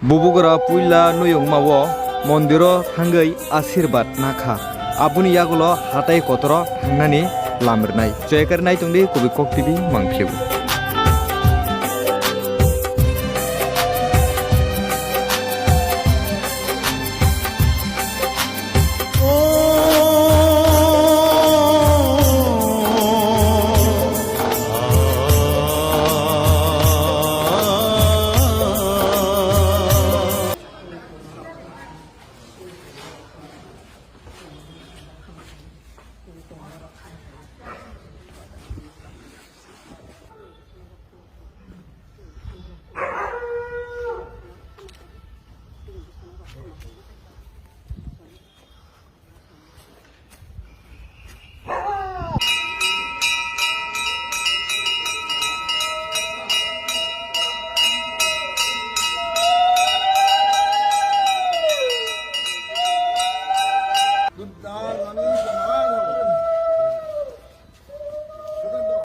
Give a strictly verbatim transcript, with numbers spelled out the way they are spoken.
Bubugra puila nuyungma o mondiro thangwi asirbad nakha. Aboni yagulo hatai kotoro thangnani lam rwnai. Chayakar naitongdi Kubui Kok T V mangphio.